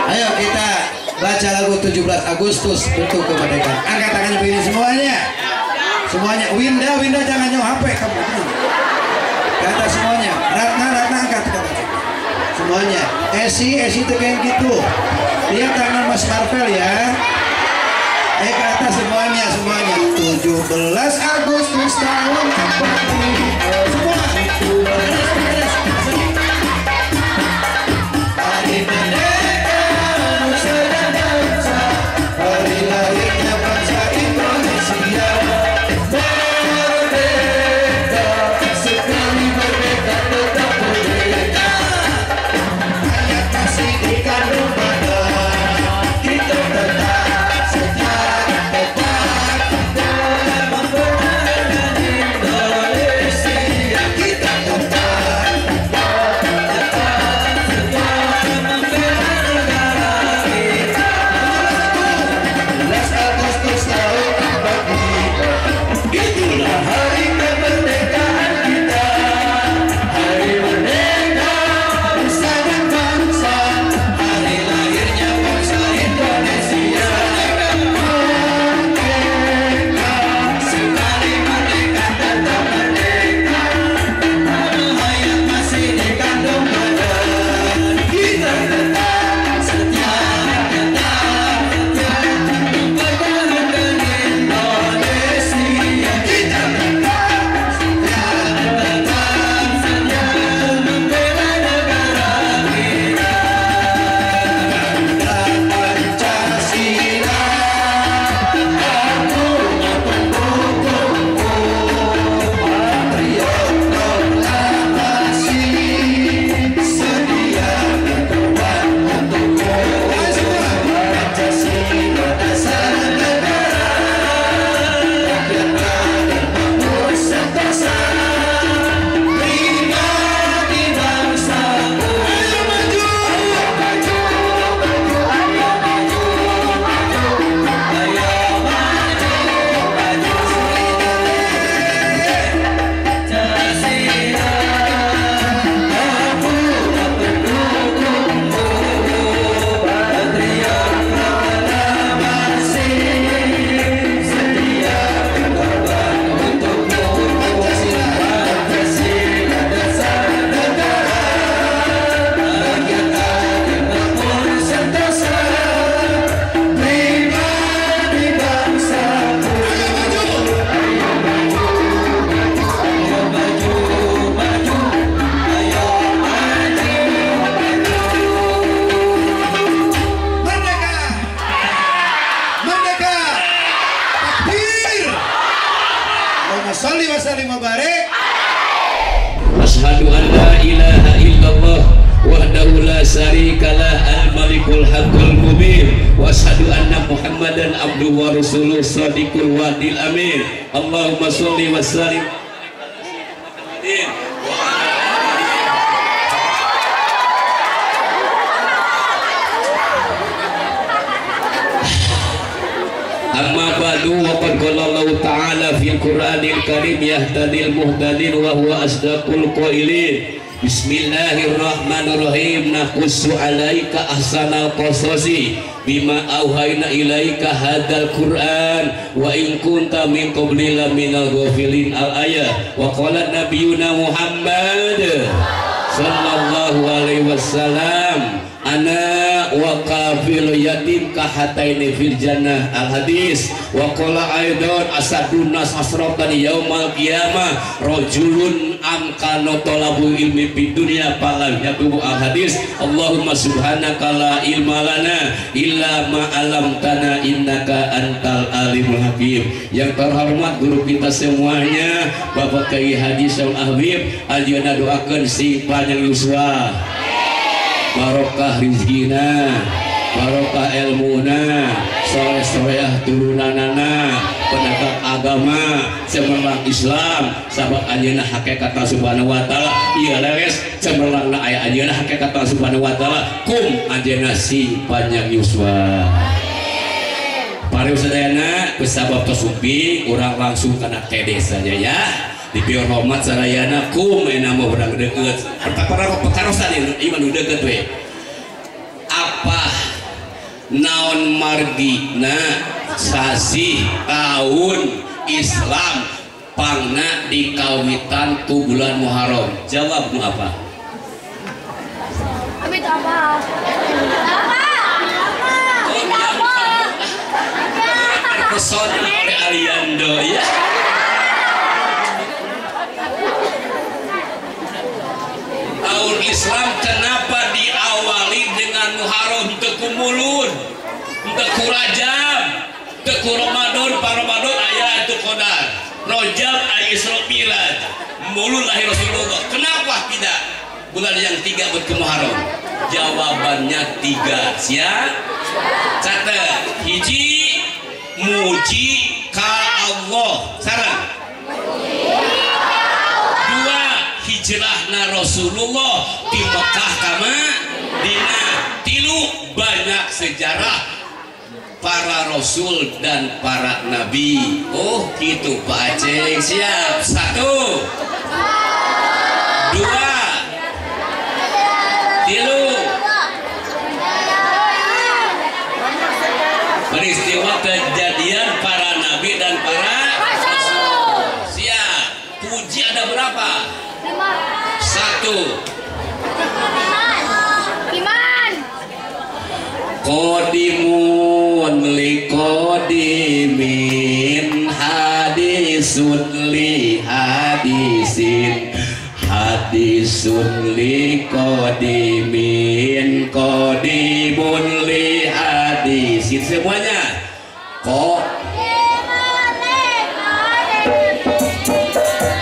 Ayo kita baca lagu 17 Agustus untuk kemerdekaan. Angkat tangannya begini semuanya. Semuanya. Winda, Winda jangan nyawa HP kamu. Kata semuanya. Ratna, Ratna angkat kata. Semuanya. Esi, Esi tuh kayak gitu. Lihat tangan Mas Marvel ya. Ke atas semuanya, semuanya. 17 Agustus tahun 45. Semua. Hari merdeka nusa dan bangsa, hari lahirnya bangsa Indonesia. Merdeka, sekali merdeka tetap merdeka. Hayat masih dikandung badan, kita tetap setia, tetap dalam mempertahankan Indonesia. Kita tetap, tetap setia membela negara kita. 17 Agustus tahun 45, itulah hari kemerdekaan kita. Hari merdeka nusa dan bangsa, hari lahirnya bangsa Indonesia. Merdeka, sekali merdeka tetap merdeka. Hayat masih dikandung badan, kita tetap setia, tetap setia mempertahankan Indonesia. Kita tetap setia, tetap setia membela negara kita. Garuda Pancasila, aku pendukungmu, patriot proklamasi, sedia berkorban untukmu. Pancasila dasar negara, rakyat adil makmur sentosa, pribadi bangsaku. Ayo maju, ayo maju, maju, ayo maju, maju, ayo maju, maju. Pancasila, aku pendukungmu, patriot proklamasi, setia berkorban untukmu. Pancasila, Pancasila dasar negara, rakyat adil makmur sentosa, pribadi bangsaku. Ayo maju, ayo maju, maju, ayo maju, maju, ayo maju, maju. Merdeka! Merdeka! Takbir! Allahumma sholli wa sallim wa barik. Asyhadu an la ilaha illallah wahdahu la syarikalah al-malikul haqqul mubin wa asyhadu anna Muhammadan abduhu wa rasuluhu shadiqul wa'dil amin. Allahumma sholli wa sallim. Amma ba'du wa qad qala Allahu ta'ala fil Qur'anil Karim yahtadil muhtadin wa huwa asdaqul qailin. Bismillahirrahmanirrahim. Naqussu 'alaika ahsanal qasasi bima auhayna ilaika hadzal Qur'an wa in kunta min qabli laminal ghafilin. Al-ayah. Wa qala nabiyuna Muhammad sallallahu alaihi wasallam ana wa kafil yatim kahataini fil jannah. Al hadis. Wa qala aidan asadun nas asratan yaumal qiyamah rajulun amkana talabu ilmi fid dunya falam yatubu. Al hadis. Allahumma subhanaka la ilma lana illa ma 'allamtana innaka antal alimul hakim. Yang terhormat guru kita semuanya Bapak Kiai Haji Saul Habib, ayeuna doakeun si panjang yuswa, barokah rizkina, barokah ilmuna, soleh-soleah turunanana, penegak agama, cemerlang Islam, sabab anjeunna hakikat subhanahu wa ta'ala, ieu leres cemerlangna aya anjeunna hakikat subhanahu wa ta'ala, kum anjeunna si panjang yuswa. Pari sadayana kusabab tos supi urang langsung kana kede saja ya. Dipihormat hormat sadayana kum ena mah urang deukeut. Perkara pekarosan ieu mah nu deukeut we. Apa Naon margina sasi tahun Islam pangna dikawitan ku bulan Muharram. Jawabmu apa? Apa? Terpesona oleh Aliando ya. Tahun Islam kenapa diawali dengan Muharram teu ku Mulud, teu ku Rajab, teu ku Ramadan, pa Ramadan aya itu Qadar, Rajab aya Isra Mi'raj, Mulud lahir Rasulullah. Kenapa tidak bulan yang tiga berke Muharram? Jawabannya tiga. Siap? Catat. Hiji, muji ka Allah. Sarang. Dua, hijrahna Rasulullah di Mekah ka Madinah. Tilu, banyak sejarah para rasul dan para nabi. Oh gitu Pak Aceh. Siap. Satu, dua, tilu. Peristiwa kejadian para nabi dan para rasul. Siap. Puji ada berapa? Satu. Iman. Qadimun li qadimin hadisun li hadisin hadisun li qadimin qadimun li hadisin. Semuanya kok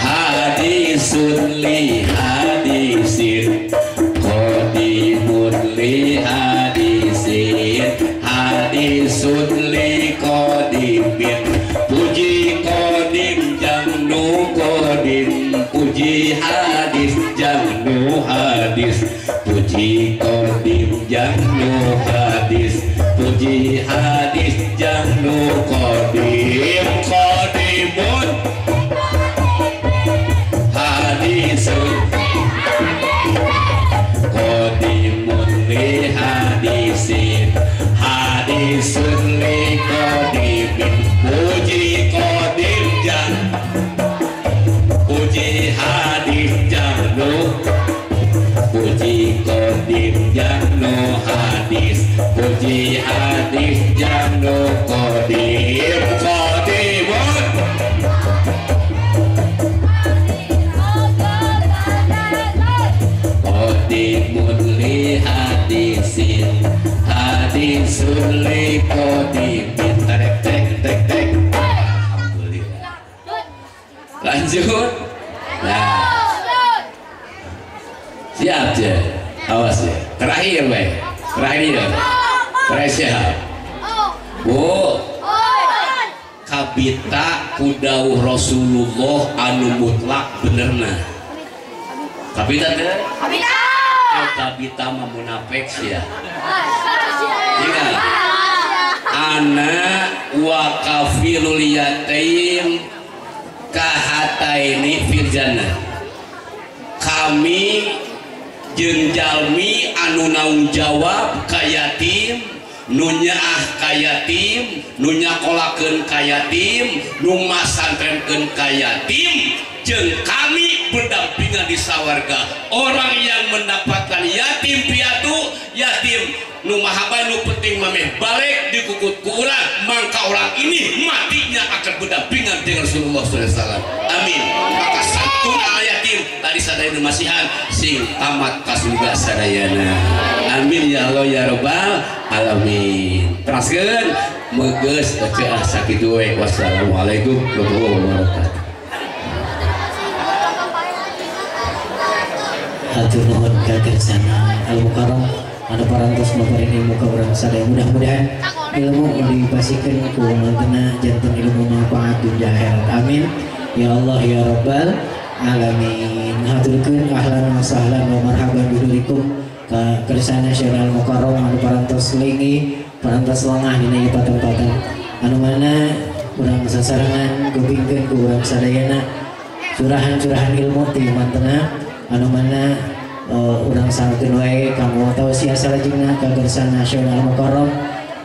hadisun li hadisin qadimun li hadisin hadisun li qadimin. Puji qadim jang nu qadim, puji hadis jang nu hadis, puji qadim jang nu hadis, puji hadis jang nu qadim. Qadimun hadisun qadimun li hadisin hadisun li qadimin. Puji qadim jang, puji hadis jang nu, puji qadim jang nu hadis, puji hadis jang nu qadim. Qadimun qadimun li hadisin hadisun li qadimin. Tek tek tek tek. Alhamdulillah. Lanjut. Nah, siap ya. Awas ya. Terakhir we. Terakhir ya. Terakhir siap. Bu, kabita ku dawuh Rasulullah anu mutlak benerna. Kabita teh? Kabita. Kabita mah munafik sia. Ingat. Ana wa kafilul yatim kahataini fil jannah. Kami jeung jalmi anu naung jawab ka yatim, nu nyaah ka yatim, nu nyakolakeun ka yatim, nu masantrenkeun ka yatim, jeung kami berdampingan di sawarga. Orang yang mendapatkan yatim piatu, yatim nu maha nu penting mameh balik dikukut ku urang, maka orang ini matinya akan berdampingan dengan Rasulullah SAW. Amin. Maka santun al yatim tadi sadayana masihan sing tamat ka surga sadayana. Amin ya Allah ya Rabbal alamin. Teraskeun megeus eceu ah sakitu we. Wassalamualaikum warahmatullahi wabarakatuh. Hatur nuhun ka Kersana Al Mukarram anu parantos maparin ilmu ka urang sadaya. Mudah-mudahan ilmu dipasikeun ku mantena janten ilmu manfaat dunya akhirat. Amin ya Allah ya Rabbal alamin. Haturkeun ahlan wa sahlan wa marhaban bidurikum ka Kersana Syekh Al Mukarram anu parantos lingi parantos lengah dina ieu patempatan anu mana urang sasarengan gubingkeun ku urang sadayana curahan-curahan ilmu ti mantena anu mana urang sarkeun wae kanggo tausiah salajengna ka Kersana Nasional Mukarram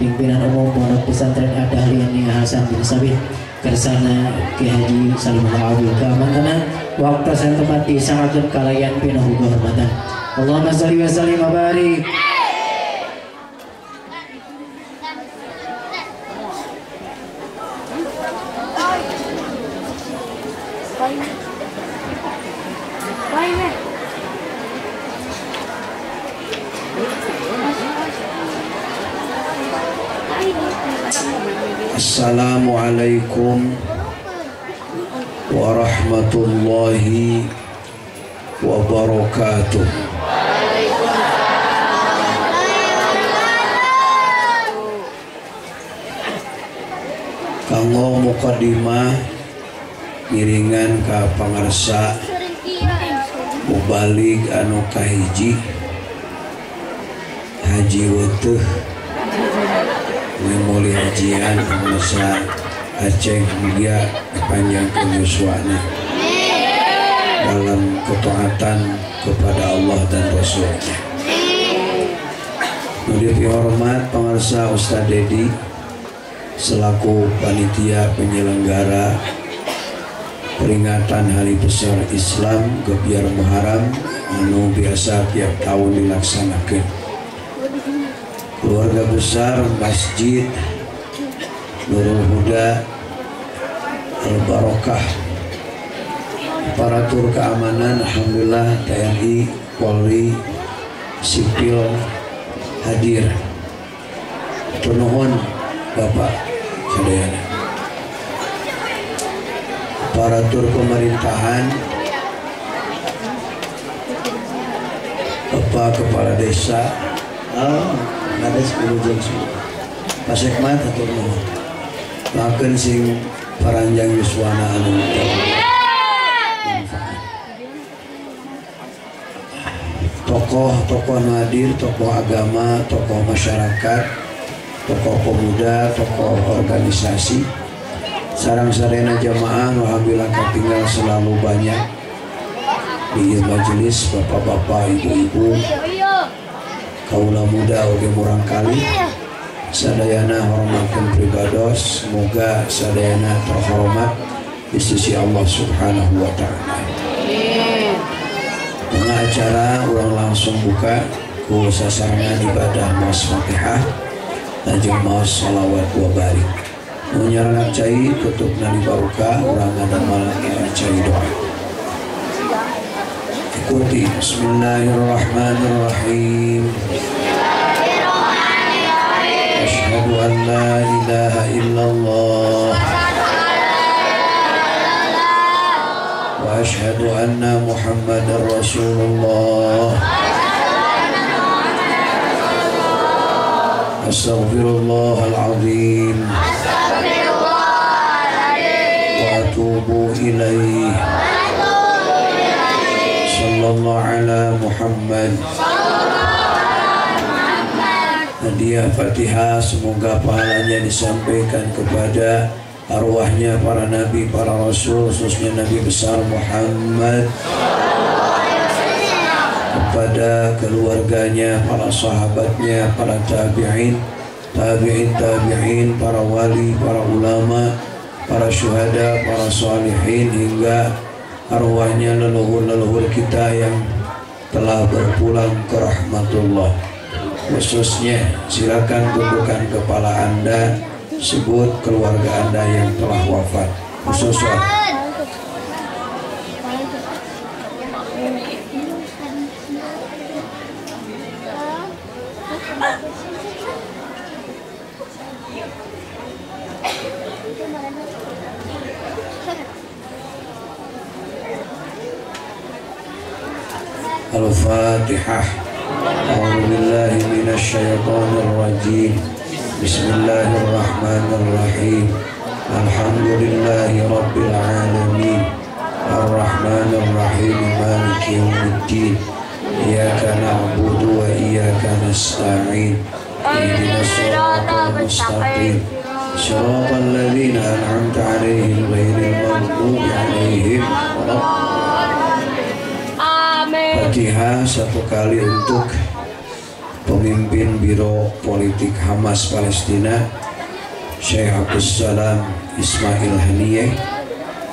Pimpinan Umum Pondok Pesantren Ad-Dahlian Hasan bin Sabit kersana Ki Haji Salimullah Abil keamantana waktu dan tempat disanggakeun kalayan pinahu kehormatan. Allahumma sholli wa sallim wa barik. Assalamualaikum warahmatullahi wabarakatuh. Kanggo mukadimah ngiringan ka pangarsa mubalig anu kahiji Haji Weteuh memuli hajian pangarsa Aceh mulia dipanjangkeun yuswana dalam ketaatan kepada Allah dan Rasulnya. Nu dihormat pangarsa Ustaz Dedi selaku panitia penyelenggara peringatan Hari Besar Islam Gebyar Muharram anu biasa tiap tahun dilaksanakan. Keluarga besar Masjid Nurul Huda Al-Barokah, aparatur keamanan, alhamdulillah TNI, Polri, sipil hadir. Penuhun Bapak sadayana. Aparatur pemerintahan, Bapak Kepala Desa, Kades Wilujeng semua. Pak Sekmat atur nuhun. Lakeun sing paranjang yuswana anu manfaat. Tokoh-tokoh hadir, tokoh agama, tokoh masyarakat, tokoh pemuda, tokoh organisasi, sarang sarena jamaah, alhamdulillah katinggal selalu banyak di majelis bapak-bapak, ibu-ibu, kaula muda oge murangkali. Sadayana hormatkeun pribados, semoga sadayana terhormat di sisi Allah Subhanahu wa taala. Tengah acara urang langsung buka ku sasarengan ibadah maos Fatihah lajeng maos shalawat wa barik. Nu nyarangan cai tutup nali barokah urang ngadamel cai doa. Ikuti bismillahirrahmanirrahim. Asyhadu an la ilaha illallah wa asyhadu anna Muhammadar Rasulullah. Astaghfirullahal azim wa atubu ilaih. Sallallahu ala Muhammad. Hadiah Fatihah semoga pahalanya disampaikan kepada arwahnya para nabi, para rasul, khususnya Nabi besar Muhammad, kepada keluarganya, para sahabatnya, para tabi'in, tabi'in tabi'in, para wali, para ulama, para syuhada, para salihin, hingga arwahnya leluhur-leluhur kita yang telah berpulang ke rahmatullah. Khususnya silakan tundukkan kepala Anda, sebut keluarga Anda yang telah wafat. Khususnya Al-Fatihah. A'udzu billahi minasyaitonir rajim. Bismillahirrahmanirrahim. Alhamdulillahi rabbil alamin. Arrahmanir rahim. Maliki yaumiddin. Iyyaka na'budu wa iyyaka nasta'in. Ihdinas siratal mustaqim. Siratal ladzina an'amta 'alaihim ghairil maghdubi 'alaihim waladdallin. Fatihah satu kali untuk pemimpin Biro Politik Hamas Palestina, Syekh Abdus Salam Ismail Haniyeh,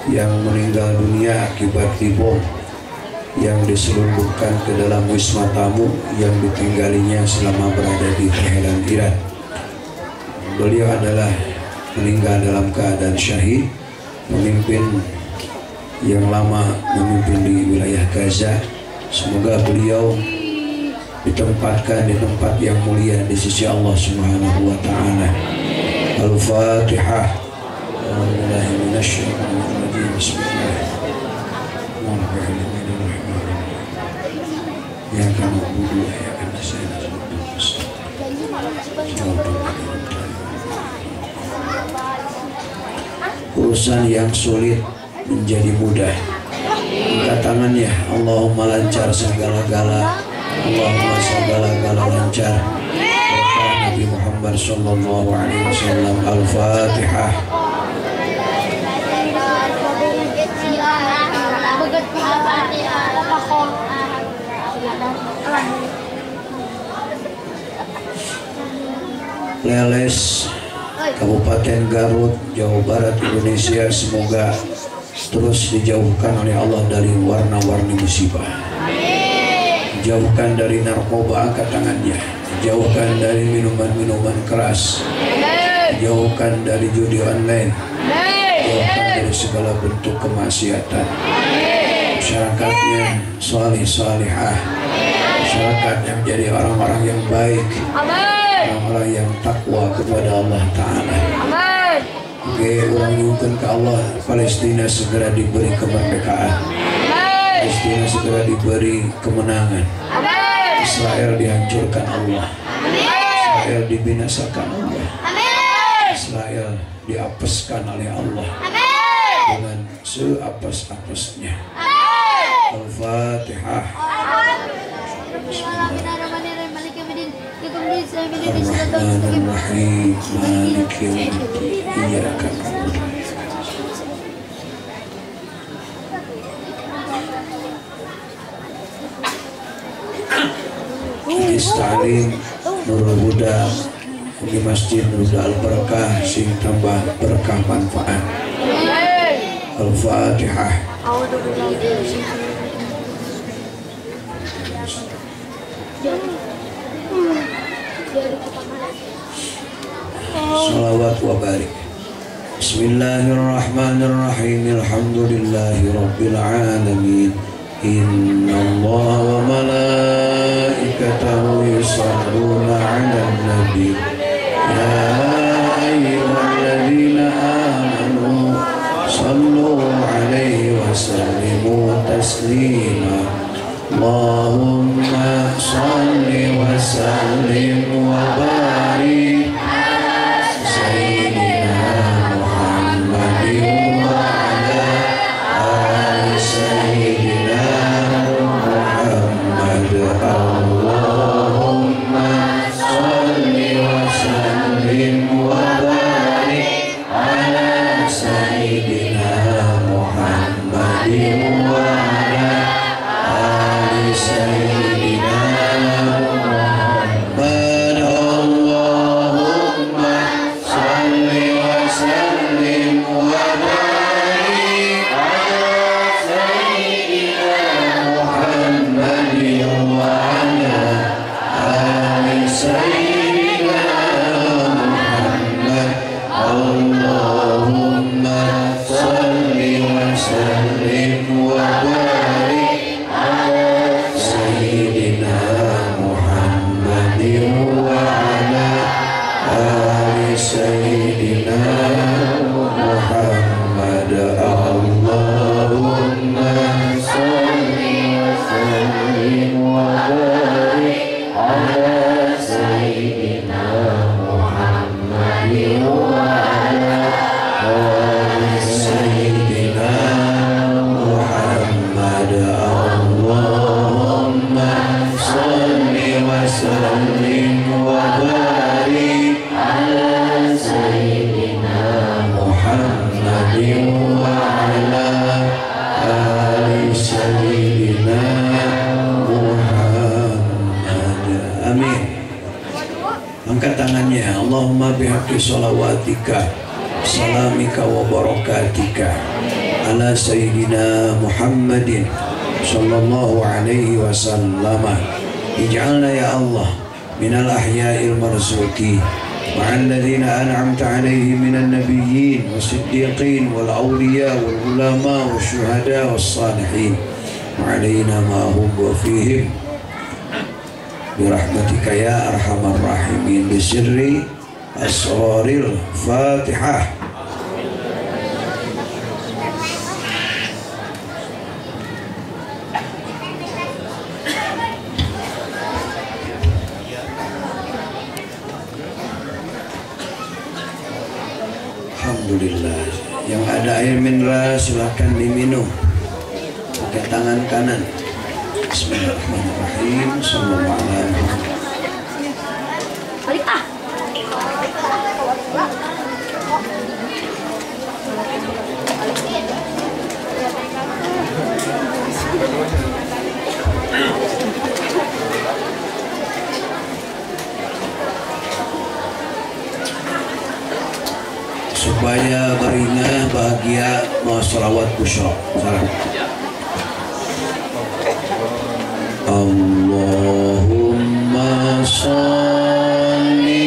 yang meninggal dunia akibat dibom yang diselundupkan ke dalam wisma tamu yang ditinggalinya selama berada di Teheran, Iran. Beliau adalah meninggal dalam keadaan syahid, pemimpin yang lama memimpin di wilayah Gaza. Semoga beliau ditempatkan di tempat yang mulia di sisi Allah Subhanahu wa taala. Al-Fatihah. Urusan yang sulit menjadi mudah. Angkat tangannya, Allahumma lancar segala-gala, Allahumma segala-gala lancar. Berkah Nabi Muhammad sallallahu alaihi wasallam. Al-Fatihah. Leles, Kabupaten Garut, Jawa Barat, Indonesia, semoga terus dijauhkan oleh Allah dari warna-warni musibah. Dijauhkan dari narkoba, angkat tangannya. Dijauhkan dari minuman-minuman keras. Dijauhkan dari judi online. Dijauhkan dari segala bentuk kemaksiatan. Masyarakatnya salih salihah. Masyarakatnya menjadi orang-orang yang baik, orang-orang yang takwa kepada Allah Ta'ala. Oke, orang nyuhunkeun ke Allah, Palestina segera diberi kemerdekaan, Palestina segera diberi kemenangan, Israel dihancurkan Allah, Israel dibinasakan Allah, Israel diapeskan oleh Allah dengan seapes-apesnya. Al-Fatihah. Ar-Rahmanir-Rahim, Maliki yaumiddin, iyyaka na'budu wa iyyaka nasta'in. Majlis Ta'lim Nurul Huda di Masjid Nurul Huda Al-Barakah, sing tambah berkah manfaat. Al-Fatihah. Salawat wa barik. Bismillahirrahmanirrahim. Alhamdulillahi rabbil alamin. Innallaha wa malaikatahu yusholluna 'alan nabi. Ya ayyuhalladzina amanu shallu 'alaihi wa sallimu taslima. Allahumma shalli wa sallim wa barik sayyidina Muhammadin wa ala ali sayyidina Muhammad. Allahumma shalli wa sallim wa barik ala sayyidina Muhammadin wa ala ali sayyidina Muhammad. Allahumma shalli wa sallim wa barik ala sayyidina Muhammadin wa ala ali sayyidina Muhammad. Allahumma shalli wa sallim wa barik ala sayyidina Muhammadin wa ala ali sayyidina Muhammad. Allahumma shalli wa sallim wa barik ala sayyidina Muhammadin wa ala ali sayyidina Muhammad. Allahumma shalli wa sallim wa barik ala sayyidina Allahumma bihaqqi salawatika salamika wa barakatika ala sayyidina Muhammadin sallallahu alaihi wasallam. Ij'alna ya Allah minal ahya'il marzuqin ma'al ladzina an'amta alaihim minan nabiyyin wasiddiqin wal awliya wal ulama wasyuhada wassalihin wa alaina ma hum wa fihim birahmatika ya arhamar rahimin. Bisirri asraril Fatihah. Alhamdulillah. Yang ada air mineral silakan diminum pakai tangan kanan. Bismillahirrahmanirrahim. Sallallahu alaihi wasallam. Supaya baringah bahagia mau salawat busyra. Salam. Allahumma sholli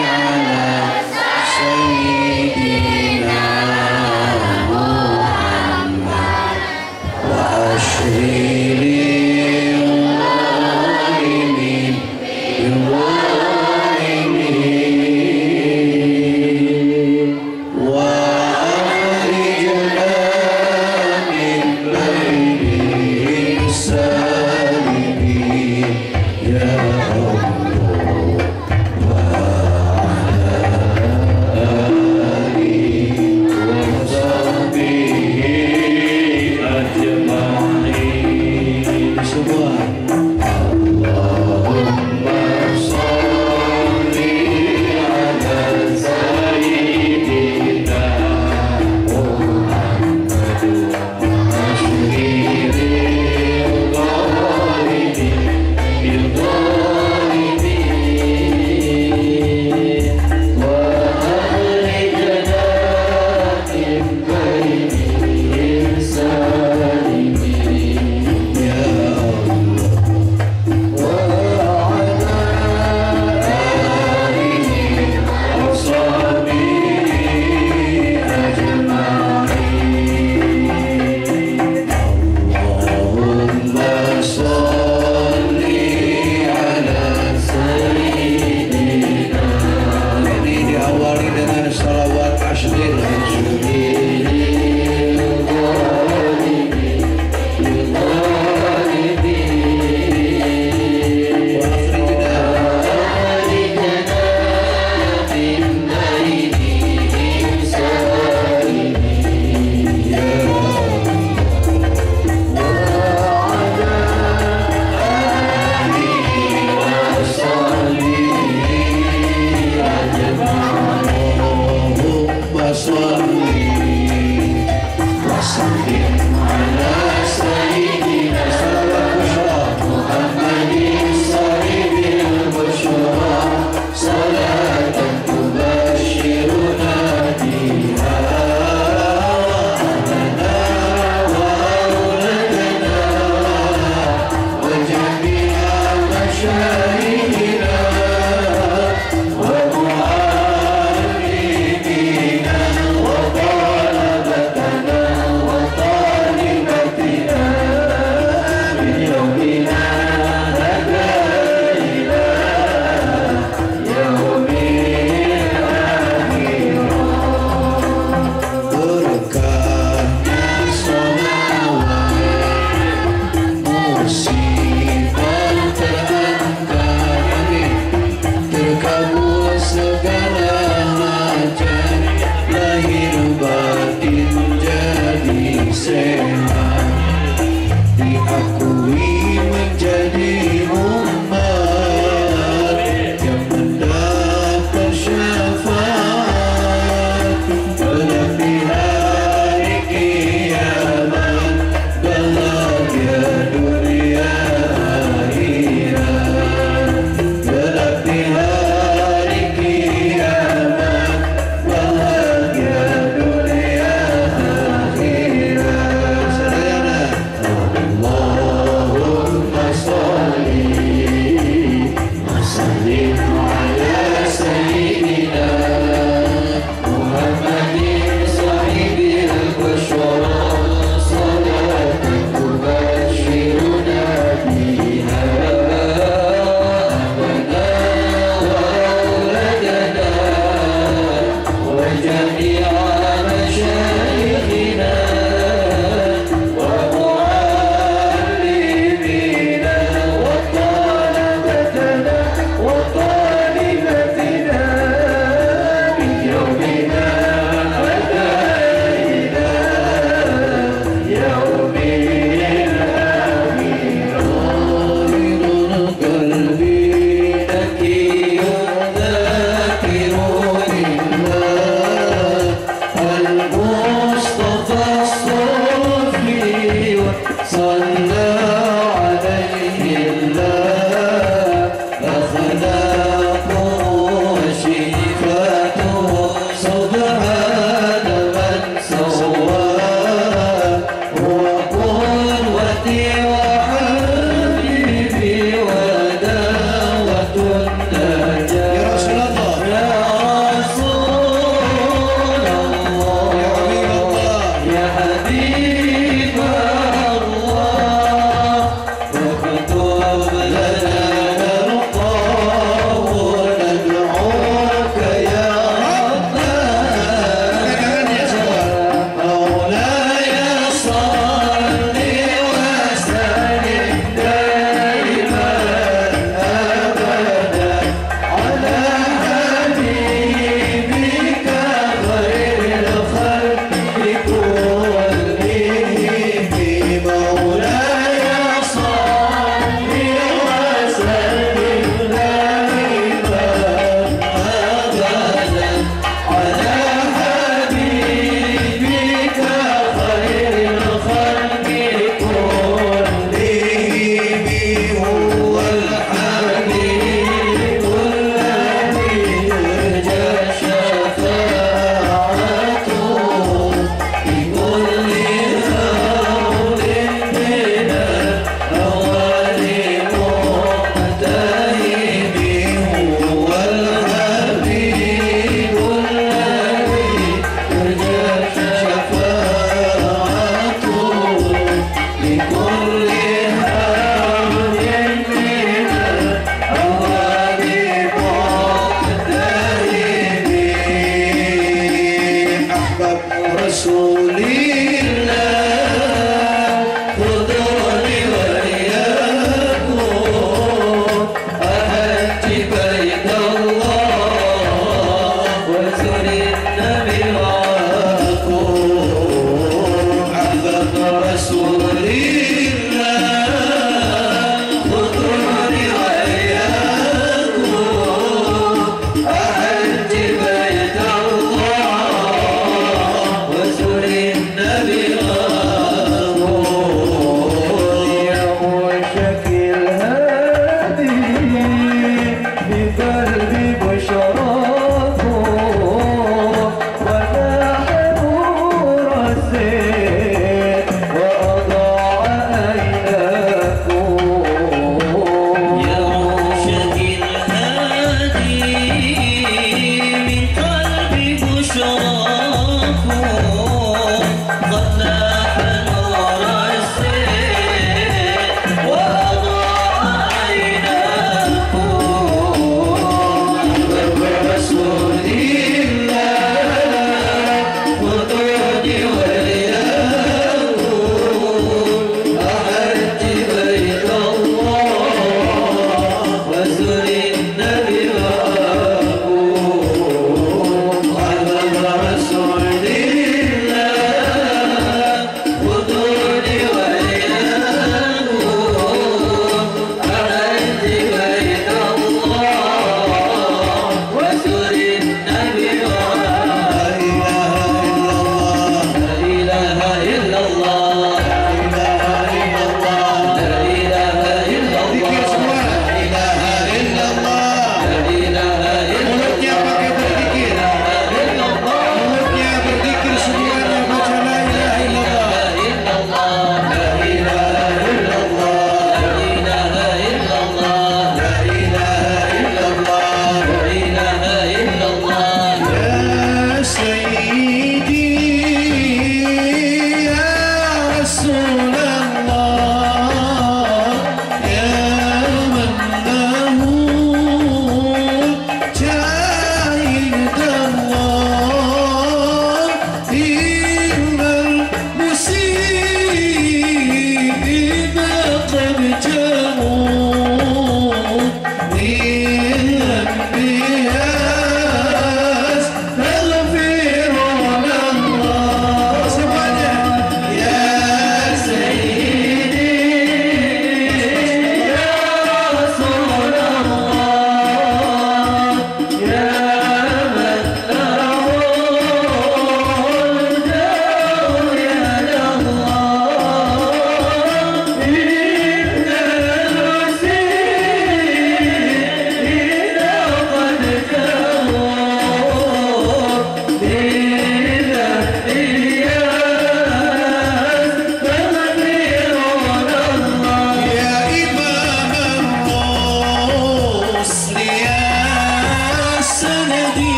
ala sayyidina Muhammad wa asyril zalimin wa akhrijna min bainihim salimin ya Allah.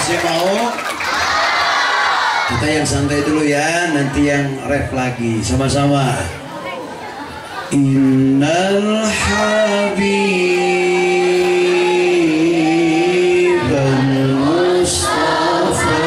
Masih mau? Kita yang santai dulu ya, nanti yang rap lagi sama-sama. Innal habibal mustafa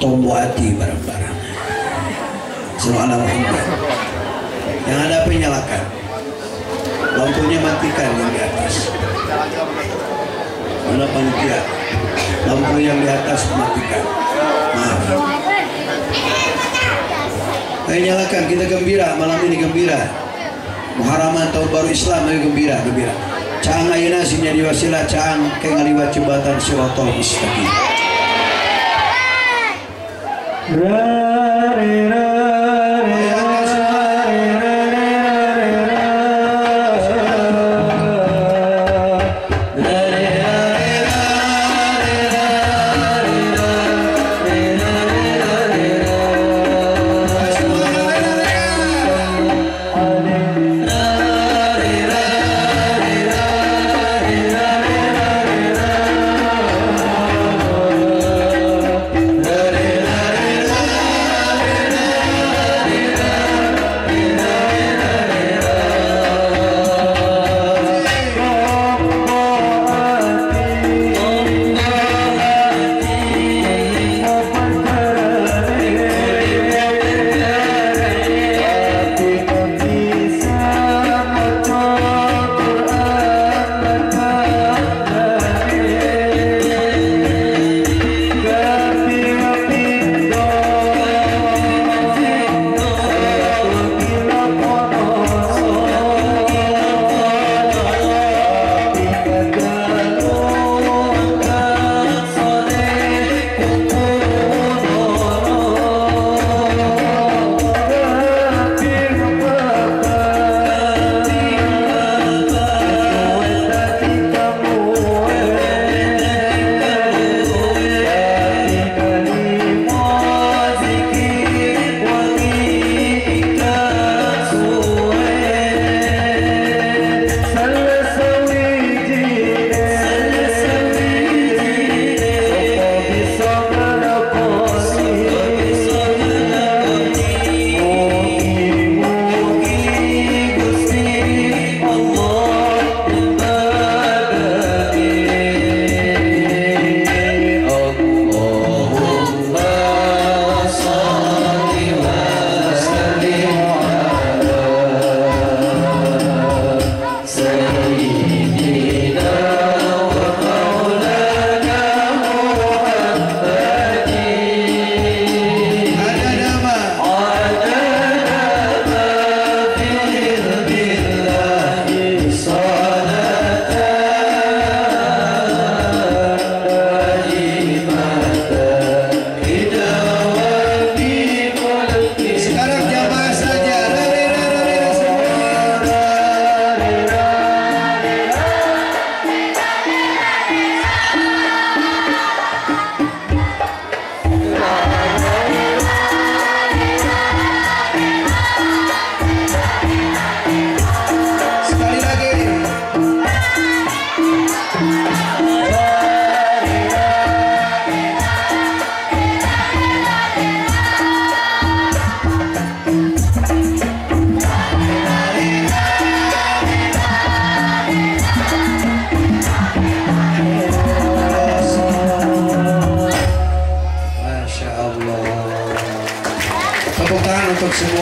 Tombo hati bareng-bareng. Sallallahu alaihi Muhammad. Yang ada apa nyalakan, lampunya matikan yang di atas. Mana panitia? Lampu yang di atas matikan. Maaf. Ayo nyalakan, kita gembira malam ini, gembira. Muharraman tahun baru Islam, ayo gembira, gembira. Caang ayeuna sing jadi wasilah caang ke ngaliwat jembatan Siratal Mustaqim.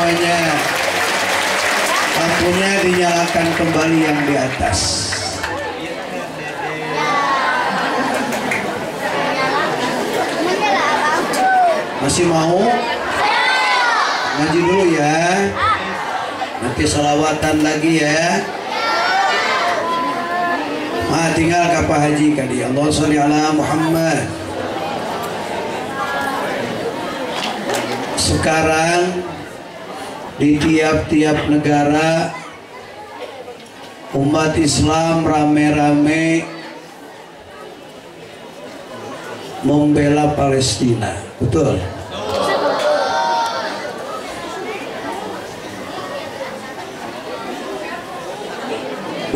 semuanya. Lampunya dinyalakan kembali yang di atas. Masih mau? Ngaji dulu ya. Nanti salawatan lagi ya. Ah, tinggal ke Pak Haji kali. Allah sholli ala Muhammad. Sekarang di tiap-tiap negara umat Islam rame-rame membela Palestina, betul?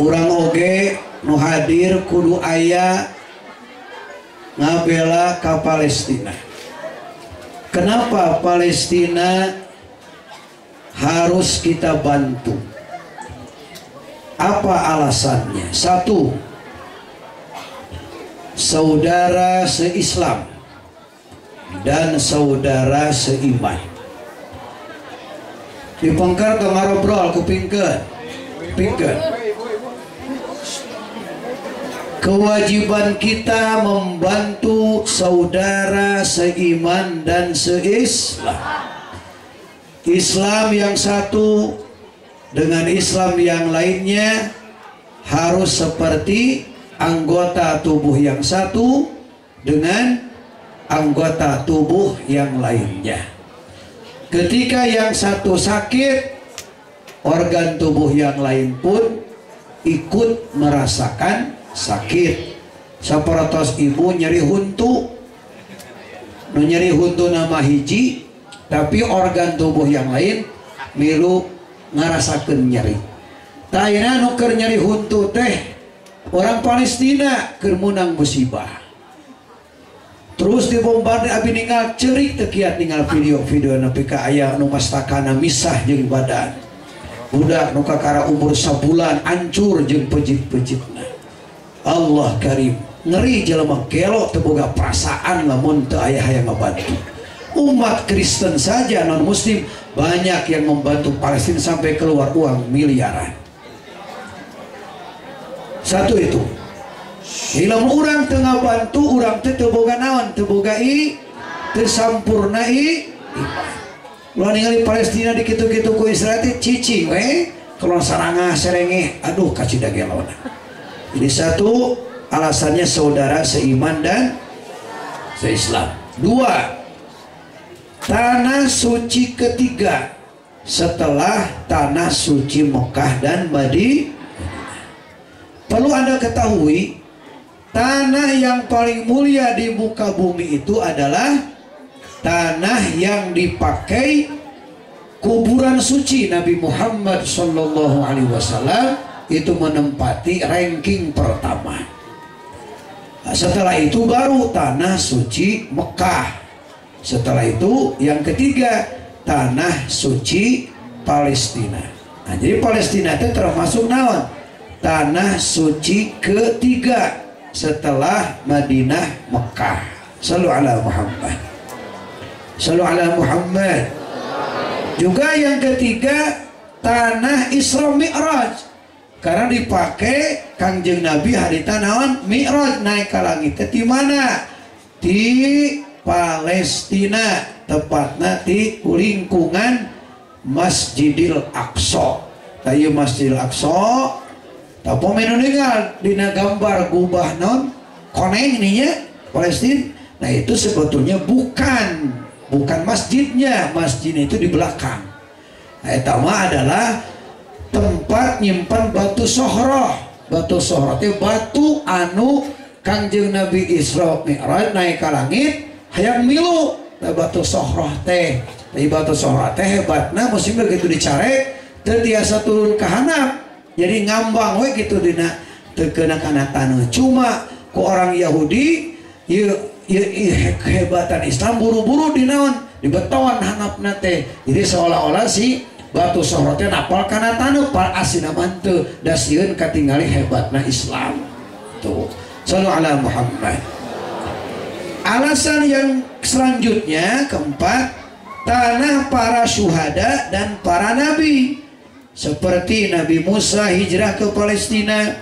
Urang oge nu hadir kudu aya ngabela ka Palestina. Kenapa Palestina harus kita bantu? Apa alasannya? Satu, saudara seislam dan saudara seiman. Dipengker tong ngarobrol kupingkeun. Pingkeun. Kewajiban kita membantu saudara seiman dan seislam. Islam yang satu dengan Islam yang lainnya harus seperti anggota tubuh yang satu dengan anggota tubuh yang lainnya. Ketika yang satu sakit, organ tubuh yang lain pun ikut merasakan sakit. Sapertos ibu nyeri huntu, nu nyeri huntu nama hiji, tapi organ tubuh yang lain milu ngarasakeun nyeri. Tah ayeuna nu keur nyeri huntu teh orang Palestina keur meunang musibah. Terus dibombardir abi ninggal ceurik teu kiat ninggal video-video nepi ka aya nu mastakana misah jeung badan. Budak nu kakara umur sabulan hancur jeung pejit-pejitna. Allah karim, ngeri jelema gelo teu boga perasaan lamun teu aya hayang ngabantu. Umat Kristen saja non muslim banyak yang membantu Palestina sampai keluar uang miliaran. Satu itu. Lamun urang teu ngabantu, urang teh teu boga naon, teu boga teu sampurna iman. Ulah ningali Palestina dikitu-kitu ku Israel teh cicing we, kalau sarangah serengeh, aduh kacida gelona. Jadi satu, alasannya saudara seiman dan seislam. Dua, tanah suci ketiga setelah tanah suci Mekah dan Madinah. Perlu Anda ketahui, tanah yang paling mulia di muka bumi itu adalah tanah yang dipakai kuburan suci Nabi Muhammad Shallallahu Alaihi Wasallam. Itu menempati ranking pertama. Setelah itu baru tanah suci Mekah. Setelah itu yang ketiga tanah suci Palestina. Nah, jadi Palestina itu termasuk naon? Tanah suci ketiga setelah Madinah Mekah. Sallu ala Muhammad. Sallu ala Muhammad. Juga yang ketiga tanah Isra Mi'raj. Karena dipakai Kangjeng Nabi harita naon Mi'raj naik ke langit. Di mana? Di Palestina, tepatnya di lingkungan Masjidil Aqsa. Tayu Masjidil Aqsa, tapi menu ninggal dina gambar gubah non koneng ininya Palestina. Nah itu sebetulnya bukan masjidnya, masjidnya itu di belakang. Nah, eta mah adalah tempat nyimpan batu sohroh. Batu sohroh itu batu anu Kangjeng Nabi Isra Mi'raj naik ke langit hayang milu. Nah, batu sohroh teh, tapi batu sohroh teh hebatna musim begitu dicarek teu tiasa turun ke handap, jadi ngambang we gitu dina teu keuna kana taneuh. Cuma ku orang Yahudi ieu kehebatan Islam buru-buru dinaon dibeton handapna teh, jadi seolah-olah si batu sohrotnya napal kana taneuh pal asina mah teu da sieun katingali hebatna Islam. Tuh, sallu ala Muhammad. Alasan yang selanjutnya keempat, Tanah para syuhada dan para nabi. Seperti Nabi Musa hijrah ke Palestina,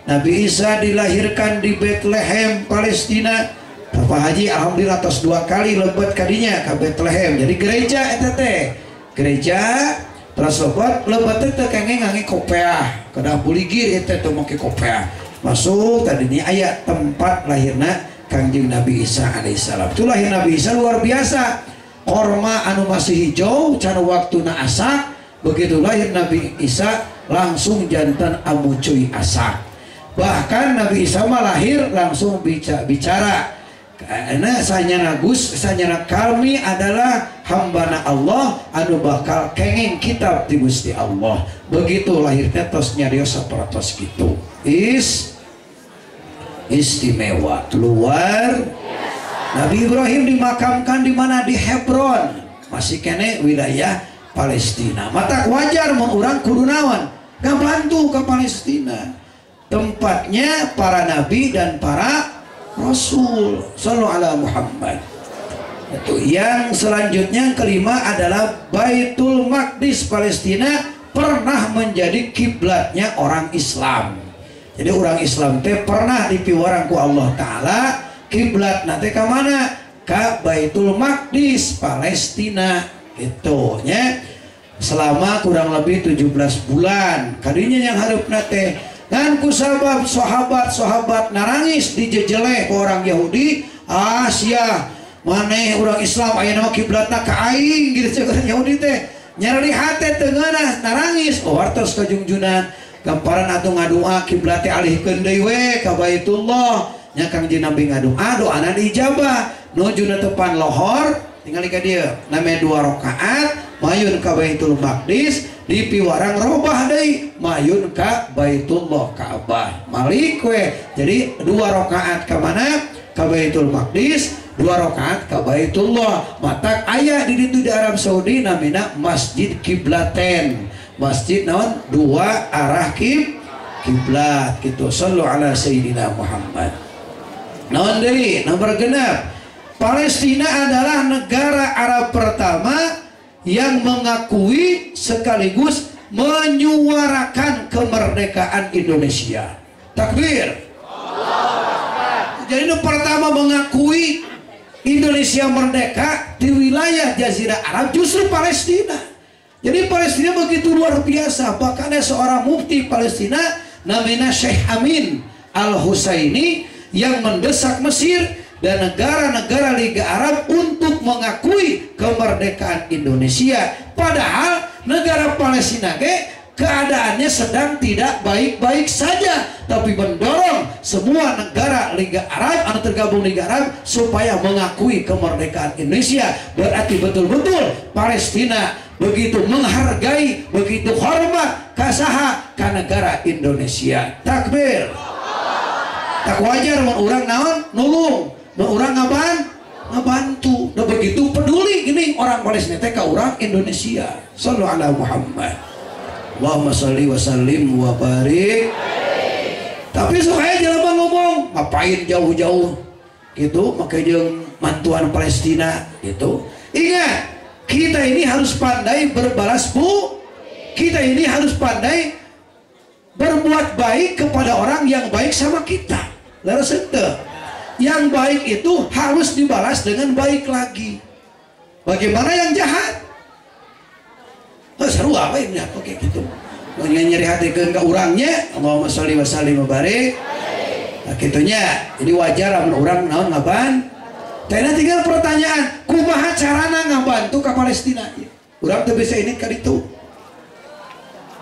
Nabi Isa dilahirkan di Bethlehem, Palestina. Bapak Haji alhamdulillah atas 2 kali lebet kadinya ke Bethlehem. Jadi gereja eta teh. Gereja terus lebet lebet teh kenging ngangge kopeah. Kedah buligir eta teh make kopeah. Masuk tadinya aya tempat lahirna Kangjeng Nabi Isa alaihissalam. Itu lahir Nabi Isa luar biasa. Korma anu masih hijau can waktuna asak, begitu lahir Nabi Isa langsung jantan amucuy asak. Bahkan Nabi Isa mah lahir langsung bicara. Karena sanyana Gus, sanyana kami adalah hambana Allah anu bakal kenging kitab di Gusti Allah. Begitu lahirnya tos nyarios saparatos kitu. Istimewa, luar. Nabi Ibrahim dimakamkan di mana? Di Hebron. Masih kene wilayah Palestina. Mata wajar mun urang kudu naon? Ngabantu ke Palestina. Tempatnya para nabi dan para rasul. Sallu ala Muhammad. Itu yang selanjutnya yang kelima adalah Baitul Maqdis Palestina pernah menjadi kiblatnya orang Islam. Jadi orang Islam teh pernah dipiwarang ku Allah Ta'ala kiblat nanti ke mana? Ke Baitul Maqdis Palestina. Itu nya selama kurang lebih 17 bulan. Kadinya yang harupna teh dan kusabab sahabat-sahabat narangis dijejeleh ke orang Yahudi, Asia maneh orang Islam ayeuna mah kiblatna ka aing gitu cek orang Yahudi teh. Nyeri hate teu ngeunah narangis, oh hartos kajungjunan gamparan atuh ngadua kiblat teh alihkeun deui we ka Baitullah. Nya Kangjeng Nabi ngadua doana diijabah nuju tepan lohor tinggal ka dieu name 2 rakaat mayun ka Baitul Maqdis dipiwarang robah deui mayun ka Baitullah Ka'bah malik we. Jadi 2 rakaat ka mana? Ka Baitul Maqdis, 2 rakaat ka Baitullah. Matak aya di ditu di Arab Saudi namina Masjid Kiblaten. Masjid naon? 2 arah kiblat gitu. Sallu ala sayyidina Muhammad. Naon deui? Nomor genep. Palestina adalah negara Arab pertama yang mengakui sekaligus menyuarakan kemerdekaan Indonesia. Takbir. Jadi itu pertama mengakui Indonesia merdeka di wilayah Jazirah Arab justru Palestina. Jadi Palestina begitu luar biasa. Bahkan ada seorang mufti Palestina namanya Syekh Amin Al-Husaini yang mendesak Mesir dan negara-negara Liga Arab untuk mengakui kemerdekaan Indonesia. Padahal negara Palestina keadaannya sedang tidak baik-baik saja, tapi mendorong semua negara Liga Arab atau tergabung Liga Arab supaya mengakui kemerdekaan Indonesia. Berarti betul-betul Palestina begitu menghargai, begitu hormat kasaha ka negara Indonesia. Takbir. Tak wajar mun urang naon nulung, mun urang ngabantu. Nah begitu peduli gini orang Palestina teh ka urang Indonesia. Sallu ala Muhammad. Allahumma sholli wa sallim wa barik. Tapi sok aya jelema ngomong, ngapain jauh-jauh gitu, make jeung mantuan Palestina gitu. Ingat, kita ini harus pandai berbalas bu. Kita ini harus pandai berbuat baik kepada orang yang baik sama kita. Leres henteu? Yang baik itu harus dibalas dengan baik lagi. Bagaimana yang jahat? Oh, seru apa ini? Oke gitu. Mau nyeri hati ke urangnya, Allahumma sholli wa sallim wa barik. Nah, gitunya. Jadi wajar lamun urang naon ngaban. Teh tinggal pertanyaan, kumaha carana ngabantu ka Palestina? Urang teu bisa ini ka ditu.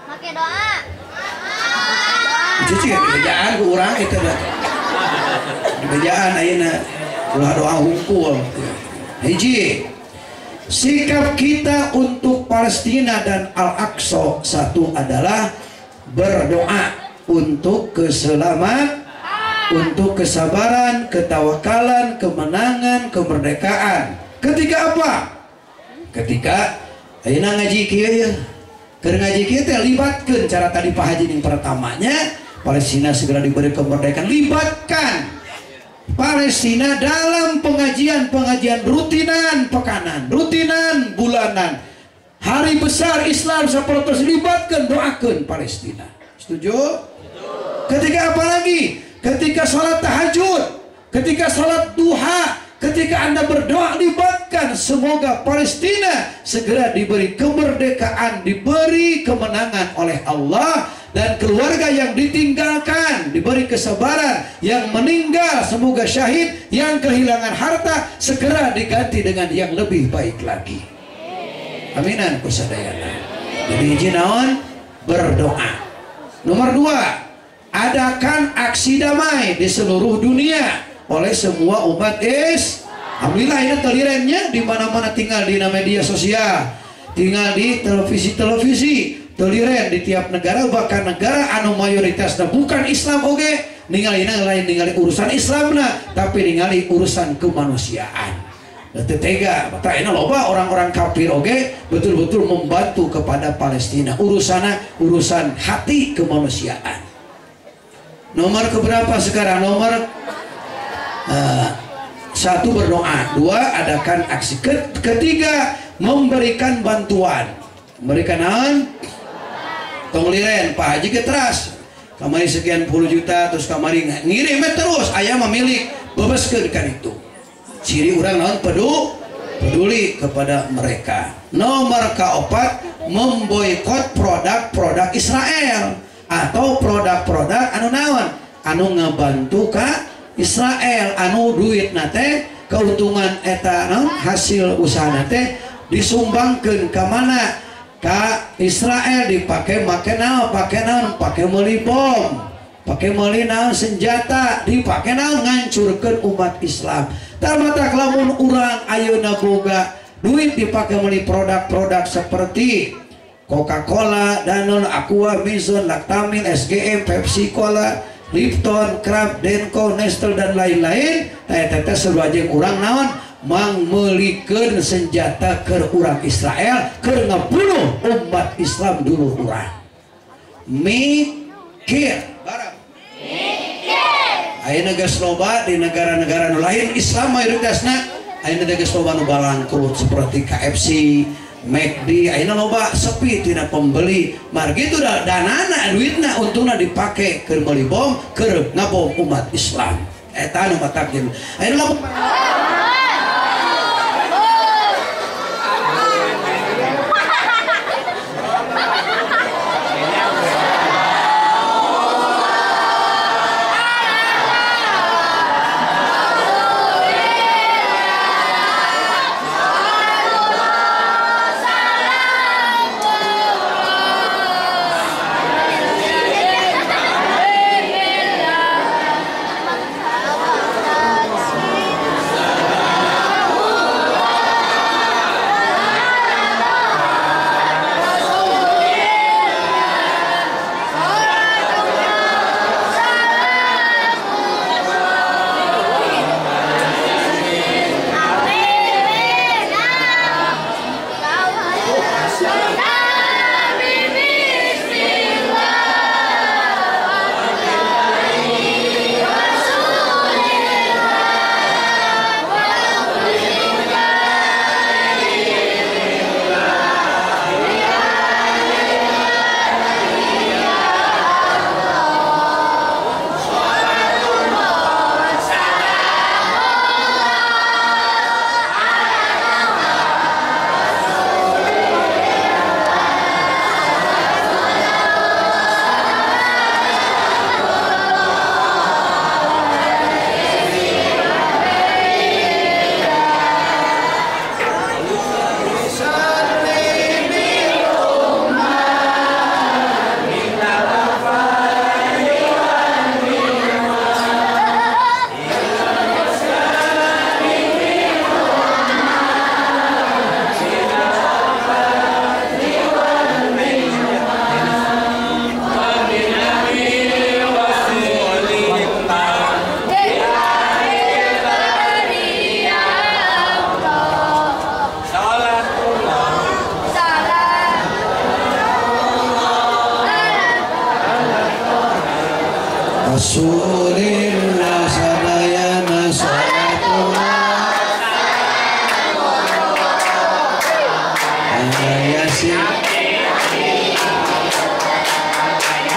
Make doa. Cici kan dibejaan ku urang itu dah. Dibejaan ayeuna ulah doa hungkul. Hiji, sikap kita untuk Palestina dan Al-Aqsa satu adalah berdoa untuk keselamatan, untuk kesabaran, ketawakalan, kemenangan, kemerdekaan. Ketika apa? Ketika ayeuna ngaji kieu ya. Keur ngaji kieu teh libatkeun cara tadi Pak Haji yang pertamanya Palestina segera diberi kemerdekaan, libatkan. Pak Palestina dalam pengajian-pengajian rutinan pekanan, rutinan bulanan. Hari besar Islam sapertos libatkan, doakan Palestina. Setuju? Ketika apa lagi? Ketika sholat tahajud, ketika sholat duha, ketika Anda berdoa libatkan semoga Palestina segera diberi kemerdekaan, diberi kemenangan oleh Allah, dan keluarga yang ditinggalkan diberi kesabaran, yang meninggal semoga syahid, yang kehilangan harta segera diganti dengan yang lebih baik lagi. Aminan kusadayana. Jadi hiji naon? Berdoa. Nomor 2, adakan aksi damai di seluruh dunia oleh semua umat Islam. Alhamdulillah ini telirennya di mana-mana, tinggal di media sosial, tinggal di televisi-televisi, teliren di tiap negara, bahkan negara anu mayoritasnya bukan Islam oge, ningali lain ningali urusan Islamna, tapi ningali urusan kemanusiaan. Tega, maka ini loba orang-orang kafir oge betul-betul membantu kepada Palestina. Urusannya urusan hati kemanusiaan. Nomor keberapa sekarang? Nomor 1 berdoa, 2 adakan aksi, ketiga memberikan bantuan. Memberikan naon? Tong liren, Pak Haji keteras. Kamari sekian puluh juta, terus kamari ngirim terus, ayah memilih bebaskeun kan itu. Ciri orang naon? Peduli kepada mereka. Nomor keempat, memboikot produk-produk Israel atau produk-produk anu naon? Anu ngebantu ka Israel, anu duit nate keuntungan eta naon hasil usaha nate disumbangkeun ka mana? Ka Israel, dipakai make naon? Pake naon? Pake meuli bom, pake meuli naon senjata, dipake naon ngancurkeun umat Islam. Tah lamun urang ayeuna boga duit dipake meuli produk-produk seperti Coca-Cola, Danone, Aqua, Mizon, Lactamil, SGM, Pepsi Cola, Lipton, Kraft, Denko, Nestle dan lain-lain. Teh teh sarua jeung urang naon? Mangmeulikeun senjata keur urang Israel keur ngabunuh umat Islam dulu urang. Mikir bareng. Mikir. Ayeuna geus loba di negara-negara nu lain Islam mayoritasna, ayeuna teh geus loba nu balangkrut seperti KFC, McD, ayeuna loba sepi tina pembeli. Margi itu danana duitna untungna dipake keur meuli bom, keur ngabom umat Islam. Eta anu matak jeung ayeuna lamun Rasulillah sadayana.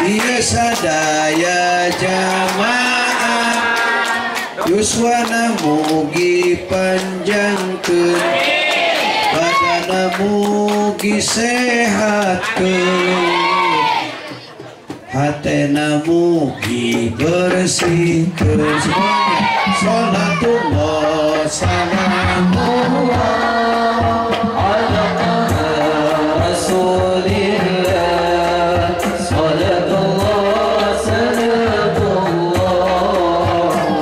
Iya sadaya jamaah yuswana mugi panjangkeun, badana mugi sehatkeun, hatena mugi bersihkeun. Semuanya salatullah salamullah ala rasulillah, salatullah salamullah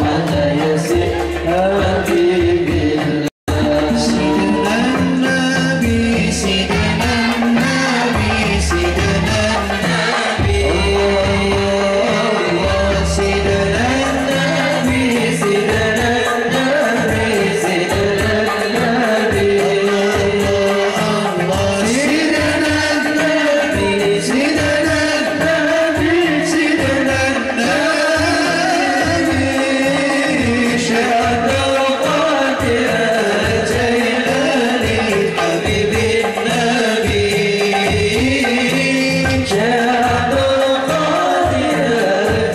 ala yasin habibillah. Sidna Nabi, Sidna Nabi, Sidna Nabi, Allah, Sidna Nabi, Sidna Nabi, Sidna Nabi, Allah, Sidna Nabi, Sidna Nabi, Sidna Nabi, Syekh Qadir Jailani Habibin Nabi, Syekh Qadir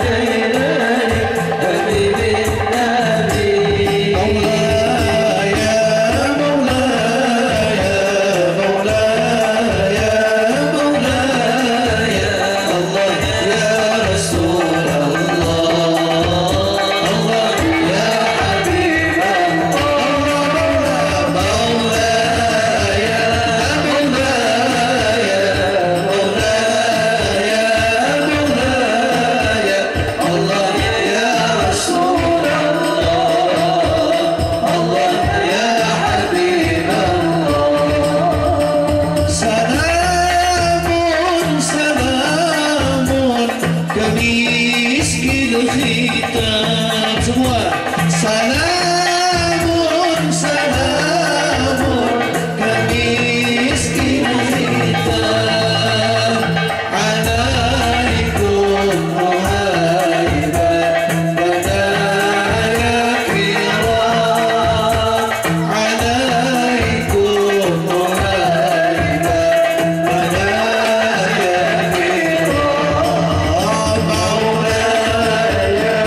Jailani Habibin Nabi. Maulaya, Maulaya, Maulaya, Maulaya, Allah ya Rasulullah, Allah ya Habib Allah, Maulaya, Maulaya, Maulaya, Maulaya, Allah ya Rasulullah, Allah ya Habib Allah. Salamun salamun kamiskil khitab. Semua salamun salamun kamiskil khitab. Alaikum muhaibat badaya kiram. Alaikum muhaibat badaya kiram. Maulaya,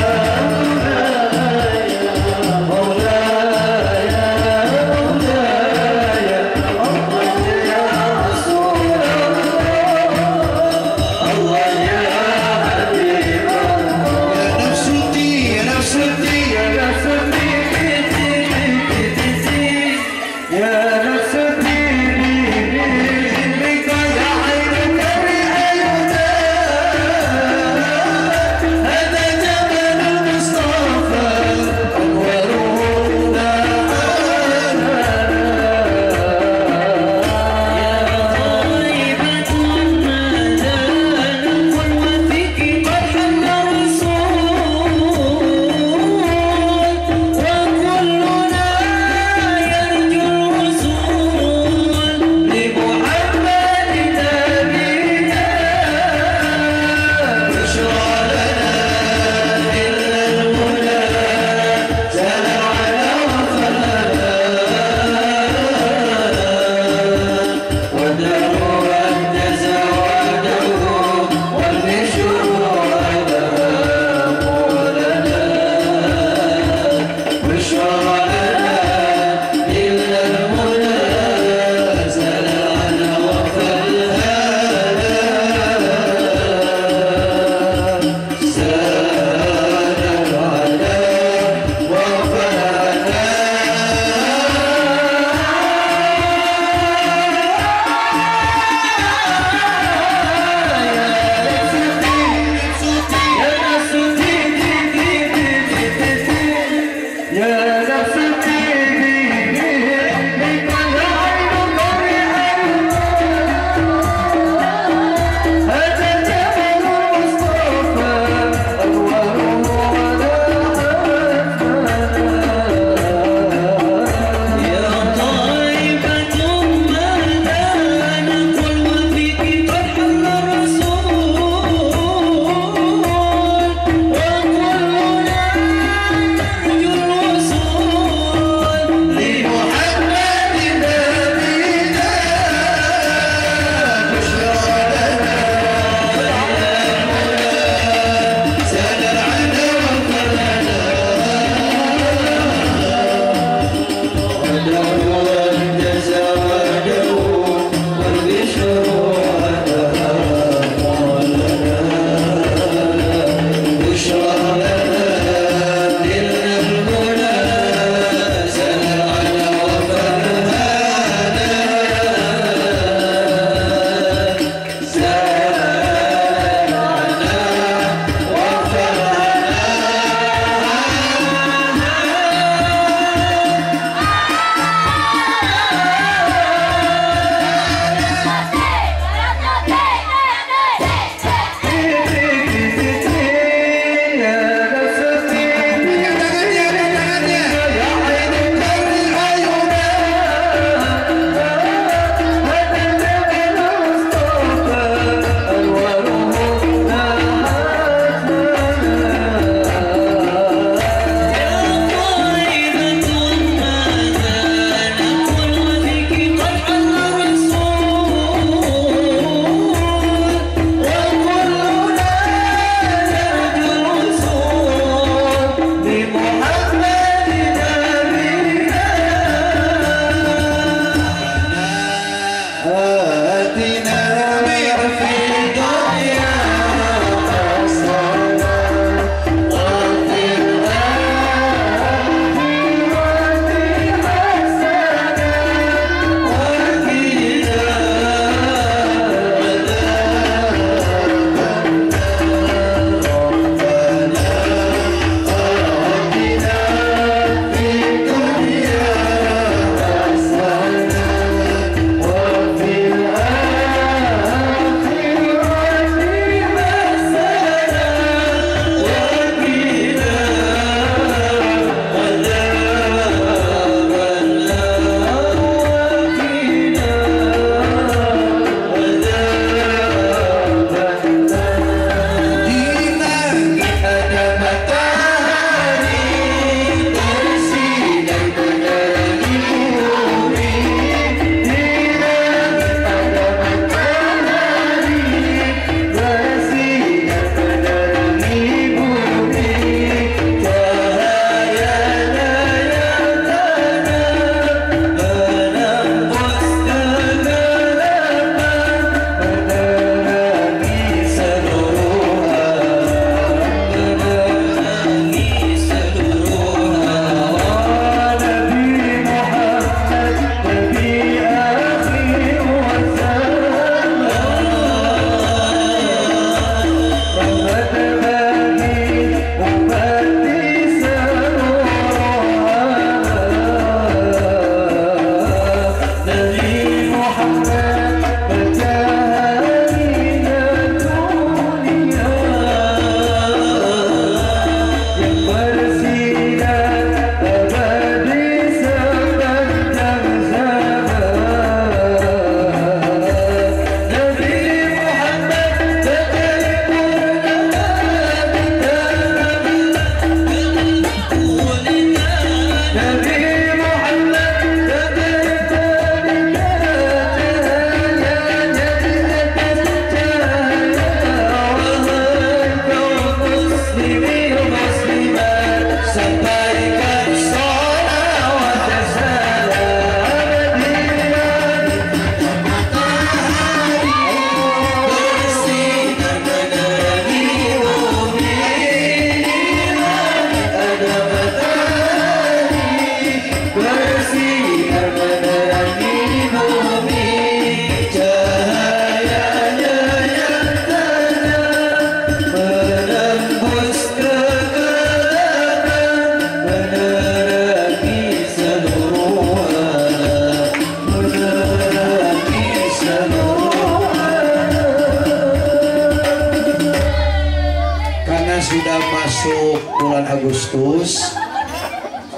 sudah masuk bulan Agustus,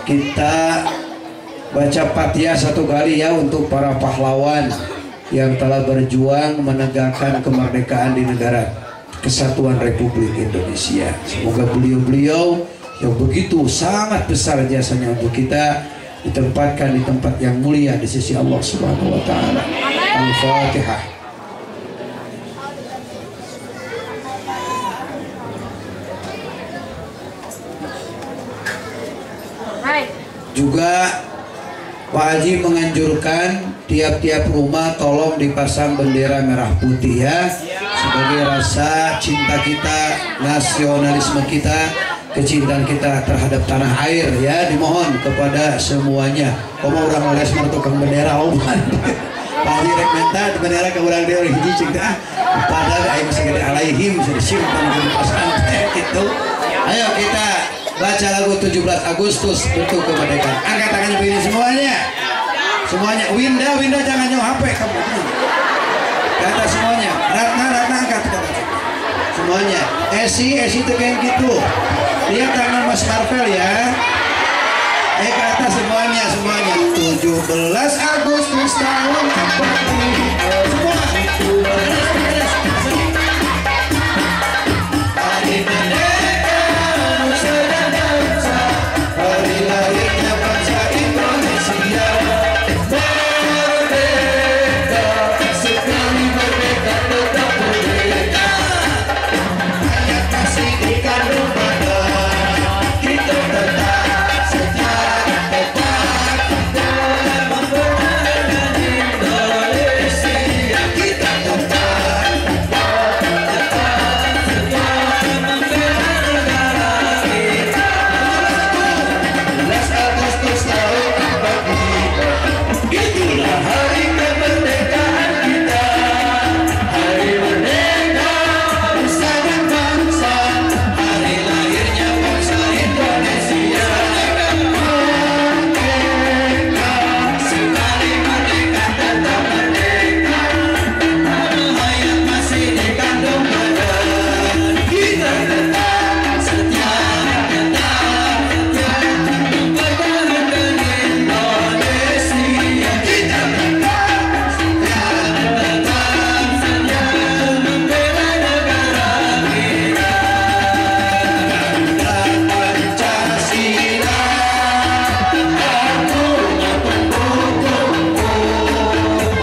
kita baca Fatihah satu kali ya untuk para pahlawan yang telah berjuang menegakkan kemerdekaan di negara Kesatuan Republik Indonesia. Semoga beliau-beliau yang begitu sangat besar jasanya untuk kita ditempatkan di tempat yang mulia di sisi Allah Subhanahu wa taala. Al-Fatihah. Juga Pak Haji menganjurkan tiap-tiap rumah tolong dipasang bendera merah putih ya, sebagai rasa cinta kita, nasionalisme kita, kecintaan kita terhadap tanah air ya. Dimohon kepada semuanya. Komo urang les tukang bendera oman. Pak Haji rek minta bendera ke urang deui hiji cing teh ah. Padahal aya masih gede alaihim bisa disimpan di pasang gitu. Ayo kita baca lagu 17 Agustus bentuk kemerdekaan. Angkat tangannya begini semuanya. Semuanya. Winda, Winda jangan nyawa HP kamu. Kata semuanya. Ratna, Ratna angkat kata. Semuanya. Esi, Esi itu kayak gitu. Lihat tangan Mas Marvel ya. Ke atas semuanya, semuanya. 17 Agustus tahun 45. Semua. Hari merdeka nusa dan bangsa, hari lahirnya bangsa Indonesia. Merdeka, sekali merdeka tetap merdeka. Hayat masih dikandung badan, kita tetap setia, tetap dalam mempertahankan Indonesia. Kita tetap, tetap setia membela negara kita. 17 Agustus tahun 45, itulah hari kemerdekaan kita. Hari merdeka nusa dan bangsa, hari lahirnya bangsa Indonesia. Merdeka, sekali merdeka tetap merdeka. Hayat masih dikandung badan, kita tetap setia, tetap setia mempertahankan Indonesia. Kita tetap setia, tetap setia membela negara kita. Garuda Pancasila, aku pendukungmu.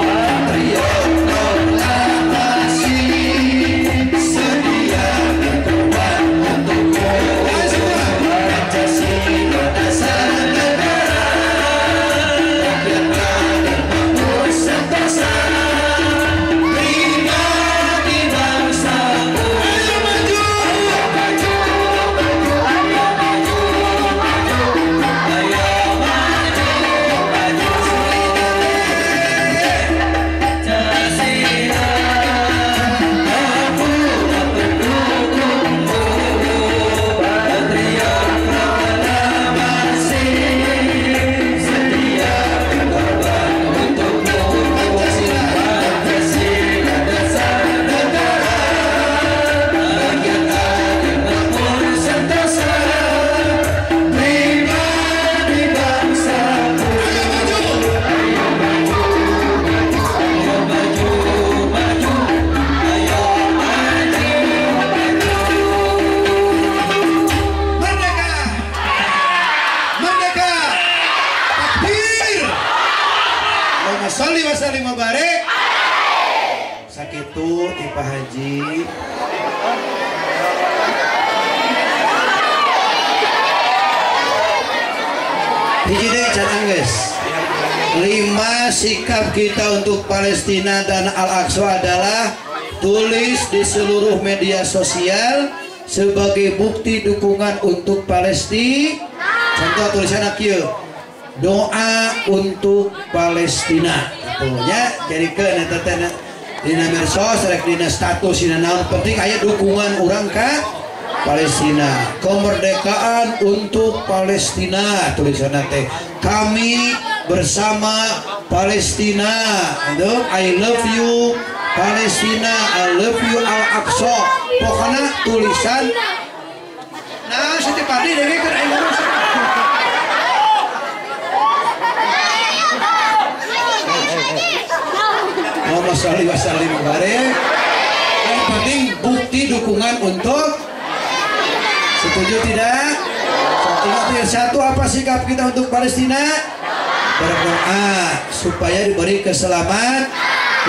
Patriot proklamasi, setia berkorban untukmu. Pancasila dasar negara, rakyat adil makmur sentosa, pribadi bangsaku. Ayo maju, maju, maju, ayo maju, maju, ayo maju, maju. Pancasila, aku pendukungmu. Patriot proklamasi, setia berkorban untukmu. Pancasila, Pancasila dasar negara, rakyat adil makmur sentosa, pribadi bangsaku. Ayo maju, ayo maju, maju, ayo maju, maju. Merdeka! Merdeka! Takbir! Allahumma sholli wa sallim wa barik. Sakitu ti Pak Haji. Hiji deui can anggeus. 5 sikap kita untuk Palestina dan Al-Aqsa adalah tulis di seluruh media sosial sebagai bukti dukungan untuk Palestina. Contoh tulisan kieu, doa untuk Palestina. Tuh nya jadikeun eta teh dina medsos rek dina status dina naon penting aya dukungan urang ka Palestina. Kemerdekaan untuk Palestina tulisanna teh. Kami bersama Palestina. Itu I love you Palestina, I love you Al-Aqsa. Pokoknya tulisan Abdi dengekeun aing ngurus. Allahumma sholli wa sallim wa barik. Yang penting bukti dukungan untuk setuju tidak? Ingat satu, apa sikap kita untuk Palestina? Berdoa supaya diberi keselamatan,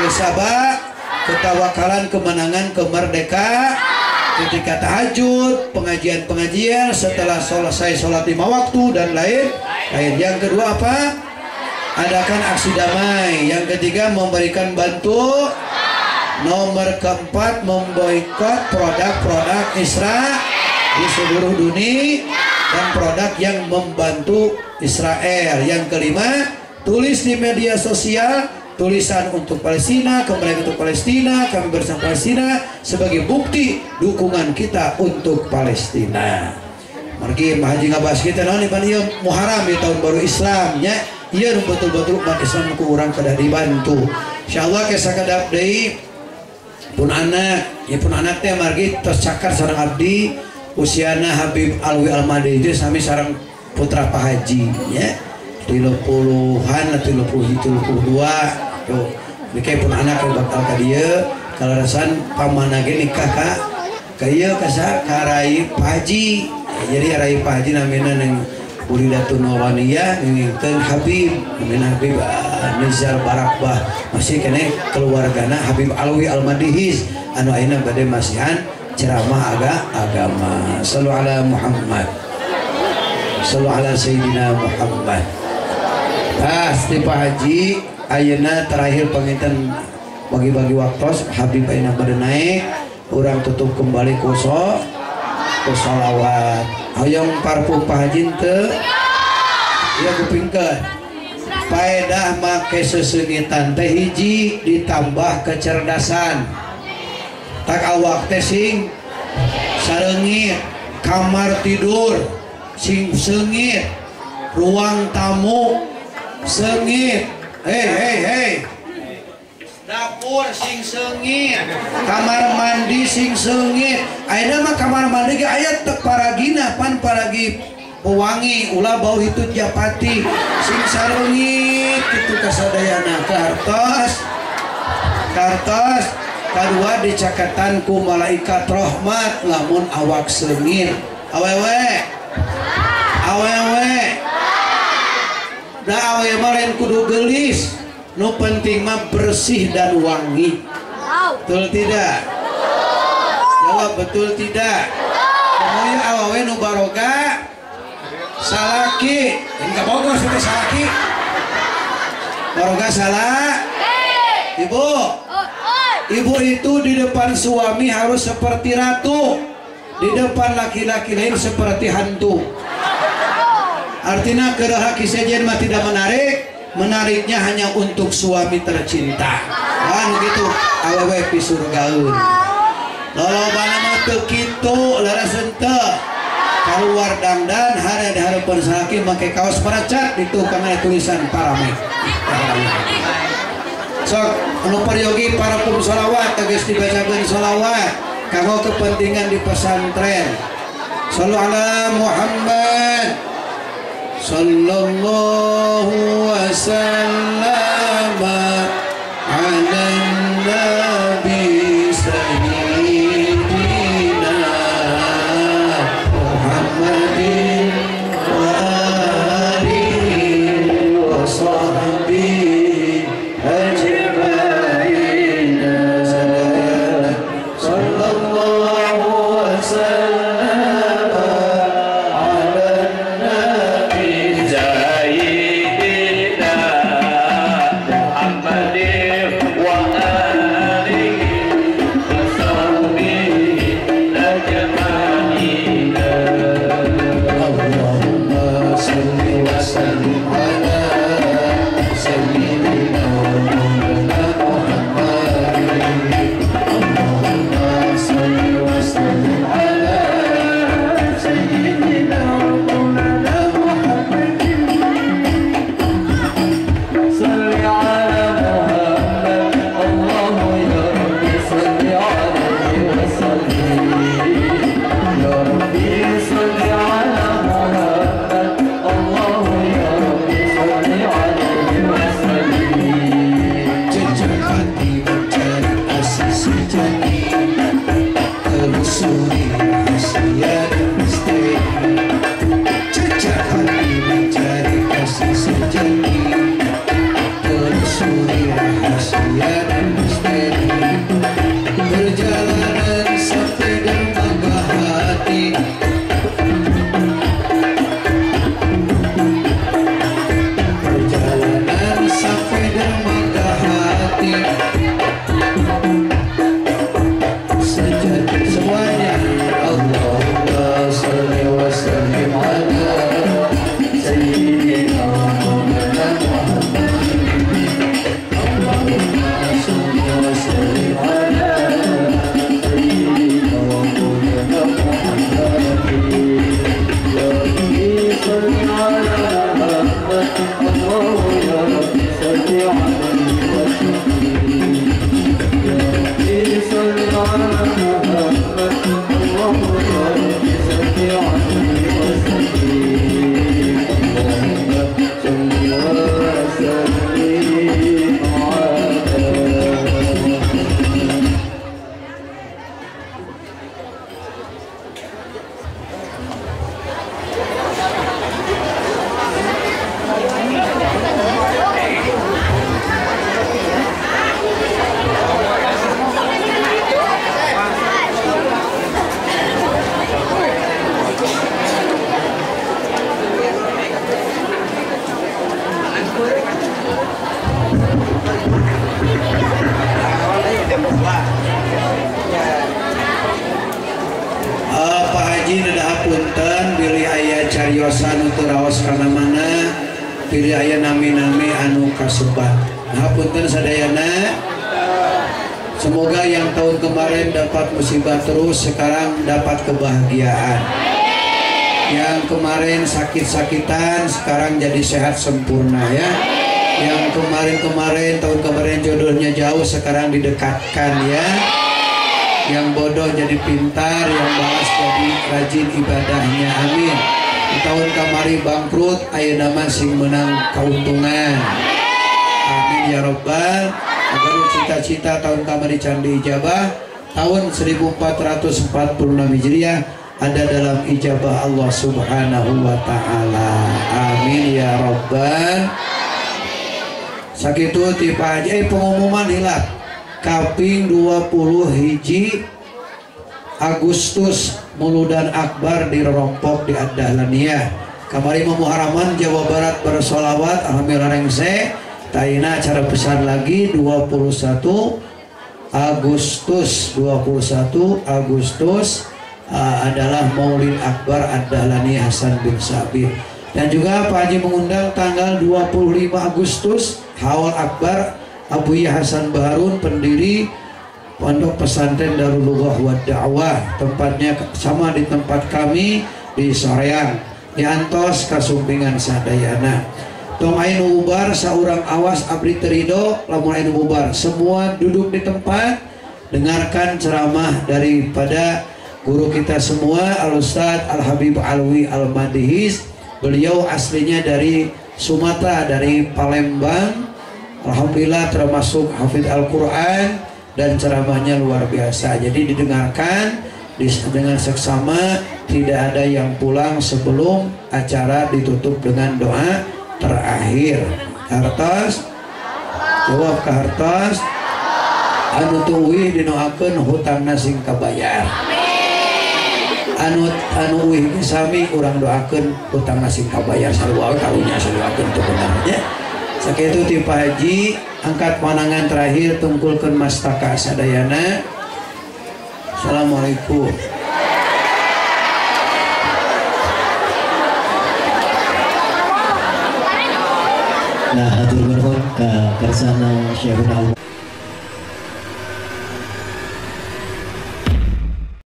kesabaran, ketawakalan, kemenangan, kemerdekaan. Ketika tahajud, pengajian-pengajian, setelah selesai sholat 5 waktu dan lain lain. Yang kedua apa? Adakan aksi damai. Yang ketiga memberikan bantu. Nomor keempat memboikot produk-produk Israel di seluruh dunia dan produk yang membantu Israel. Yang kelima, tulis di media sosial tulisan untuk Palestina, kemerdekaan untuk Palestina, kami bersama Palestina sebagai bukti dukungan kita untuk Palestina. Margi Pak Haji ngabahas kita naon ieu ieu Muharram di tahun baru Islam nya. Ieu betul-betul umat Islam ku urang kedah dibantu. Insyaallah ke sakedap deui pun anak, ya pun anak teh margi tos cakar sareng abdi usiana Habib Alwi Almadi itu sami sareng putra Pak Haji ya. 30-an atau 32 tuh. Dike pun anak yang bakal ka dieu kalarasan pamana ge nikah ka ieu ka saha ka Rai Pak Haji. Jadi Rai Pak Haji namina neng Uridatun Nurwaniyah ngingkeun Habib namina Habib Nizar Barakbah masih keneh keluargana Habib Alwi Almadihis anu ayeuna bade masihan ceramah agama. Sallu ala Muhammad. Sallu ala Sayyidina Muhammad. Pasti Pak Haji ayeuna terakhir panginten bagi-bagi waktos Habib ayeuna bade naik urang tutup kembali ku sholawat. Hoyong parfum Pak Haji teu? Ieu kupingkeun. Paedah make seseungitan teh hiji ditambah kecerdasan. Tak awak teh sing sareungit, kamar tidur sing seungit, ruang tamu seungit, hei hei hei, dapur sing seungit, kamar mandi sing seungit. Ayeuna mah kamar mandi ge aya teu paragina pan paragi pewangi ulah bau hitut japati sing sareungit kitu kasadayana. Kartos kartos kadua dicakatan ku malaikat rahmat lamun awak seungit. Awewe awewe da awewe mah lain kudu geulis, nu penting mah bersih dan wangi. Betul tidak? Jawab betul tidak? Pokoknya awewe nu baroga salaki, enggak Bogor sudah salaki. Baroga salah. Ibu, ibu itu di depan suami harus seperti ratu, di depan laki-laki lain seperti hantu. Artinya laki sejen mah tidak menarik, menariknya hanya untuk suami tercinta. Kan gitu, awewe pisurgaeun. Lolobana mah teu kitu, leres henteu. Kaluar dangdan hare di hareupeun salaki make kaos paracat di tukang aya tulisan paramek. Sok anu peryogi para pun sholawat geus dibacakeun sholawat kanggo kepentingan di pesantren. Shallu ala Muhammad. Sallallahu wasallama ala nabi sayyidina Muhammadin wa alihi wa sahbihi ajma'in. Sallallahu wasallama ala nabi Sayyidina Haji nedah punten bilih aya cariosan nu teu raos kana mana, bilih aya nami-nami anu kasebat. Hapunten sadayana. Semoga yang tahun kemarin dapat musibah terus sekarang dapat kebahagiaan. Yang kemarin sakit-sakitan sekarang jadi sehat sempurna ya. Yang kemarin-kemarin tahun kemarin jodohnya jauh sekarang didekatkan ya. Yang bodoh jadi pintar, yang malas jadi rajin ibadahnya, amin. Di tahun kamari bangkrut, ayeuna mah sing menang keuntungan, amin ya robbal. Agar cita-cita tahun kamari candi ijabah, tahun 1446 Hijriah ada dalam ijabah Allah Subhanahu wa Ta'ala, amin ya robbal. Sakitu ti Pak Haji, pengumuman hilap. Kaping 20 hiji Agustus Muludan Akbar di Rorompok di Ad-Dahlaniyah. Kamari Muharraman Jawa Barat bersolawat alhamdulillah rengse. Taina acara besar lagi 21 Agustus 21 Agustus adalah Maulid Akbar Ad-Dahlaniyah Hasan bin Sabit. Dan juga Pak Haji mengundang tanggal 25 Agustus Haul Akbar Abuya Hasan Baharun, pendiri Pondok Pesantren Darul Lughah wa Da'wah, tempatnya sama di tempat kami di Soreang, di Antos Kasumpingan sadayana. Tong aya nu bubar saurang awas abdi teu rido lamun aya nu bubar, semua duduk di tempat, dengarkan ceramah daripada guru kita semua Al Ustaz Al Habib Alwi Al Madihis. Beliau aslinya dari Sumatera, dari Palembang. Alhamdulillah termasuk hafidz Al-Quran dan ceramahnya luar biasa. Jadi didengarkan dengan seksama, tidak ada yang pulang sebelum acara ditutup dengan doa terakhir. Hartos, jawab ke hartos. Anu tuwih dinoakeun hutangna sing kabayar. Anu anu uih sami urang doakeun hutangna sing kabayar sarua karunya saduakeun teu bener nya. Sakitu ti Pak Haji, angkat panangan terakhir tungkulkeun mastaka sadayana. Assalamualaikum. Nah, hatur nuhun ka kersana Syekhuna.